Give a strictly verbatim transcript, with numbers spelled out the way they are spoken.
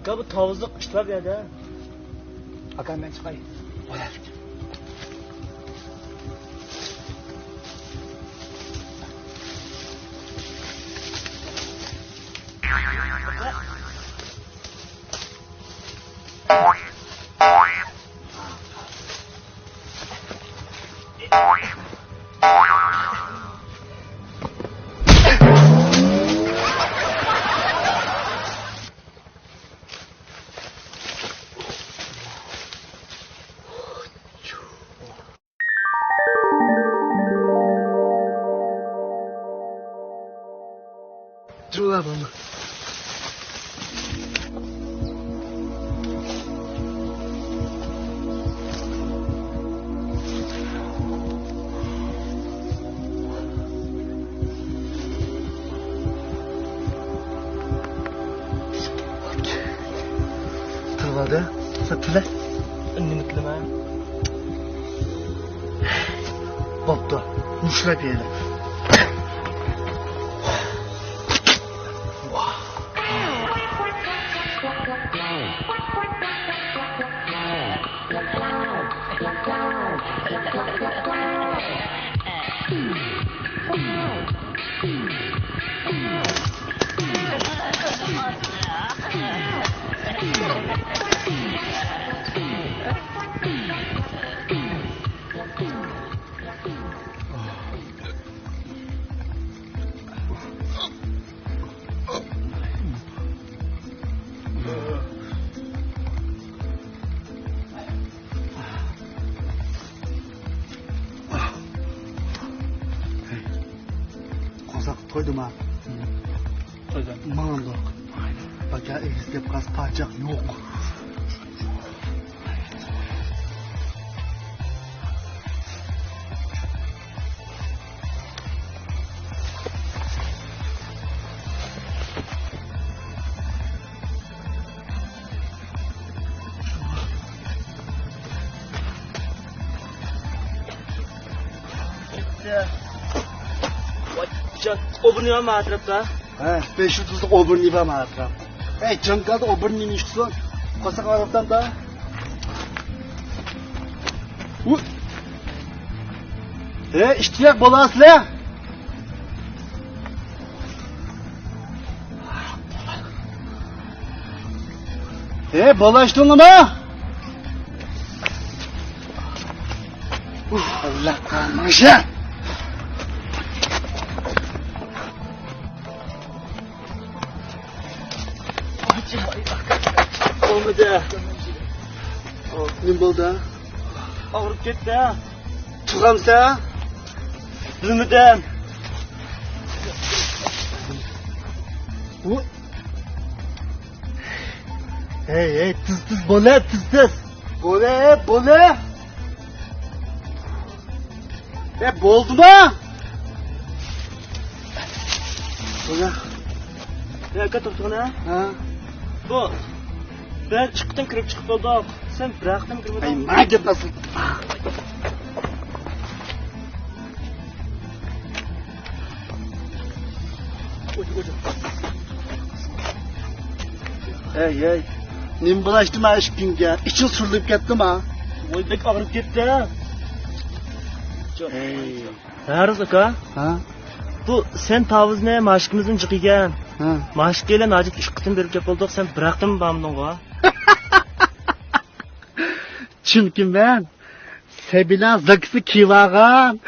يا بۇ تاۋۇزلۇق ئىت بار بۇ يەردە. ئاكا، مەن چىقاي. بولار. جۇڭلار بارمۇ؟ تىلىۋالدى. سەن تىلە. نېمە تىلىمەن؟ بوپتۇ. مۇشۇلار يەيلى. قورساق تويدۇما؟ تويدۇم. ماڭدۇق. باكا ئېگىز دەپ قاس پاچاق يوق. ئوبورنىي بارمۇ ئەتراپتا؟ ھە، بەش يۇلتۇزلۇق ئوبورنىي بارمۇ ئەتراپتا؟ ئەي، جانكالدا ئوبورنىي نېمە ئىش قىلسۇن؟ قورساق ئاغرىپتىمدا. ھە، ئىشتىياق بولاسىلەر. ھە، بولاشتىڭلىما؟ ئۇھ، ئاللا قالمىشە. بولمىدى. نېمە بولدى؟ ئاغرىپ كەتتى. تۇرامسەن؟ بىلمىدىم. ھەي، ھەي، تېز، تېز، بولە، تېز، تېز. بولە، بولە. ئە، بولدىما؟ بولە. يا، ئاكا، توختىغىنا. ھە. بۇ، بىر ئىككى قېتىم كىرىپ چىقىپ بولدۇق. سەن بىر قېتىم كىرمىدىڭ. ئەي، ماڭا گەپ قىلسۇن. ئەي، ئەي. نېمە بولاشتىما ئىككىڭگە؟ ئىچىڭ سۈرۈلۈپ كەتتىما؟ ۋاي، بەك ئاغرىپ كەتتى. ئەي. ھەرىس ئاكا. ھە؟ بۇ سەن تاۋۇزنى ماشىكىمىزدىن جىق يېگەن. ھە. ماشىكا بىلەن ھاجەت ئىككى قېتىم بېرىپ كەپ بولدۇق، سەن بىر قېتىم بارمىدىڭغۇ؟ چۈنكى مەن سەبىيلەرنىڭ زاكىسى كىيىۋالغان.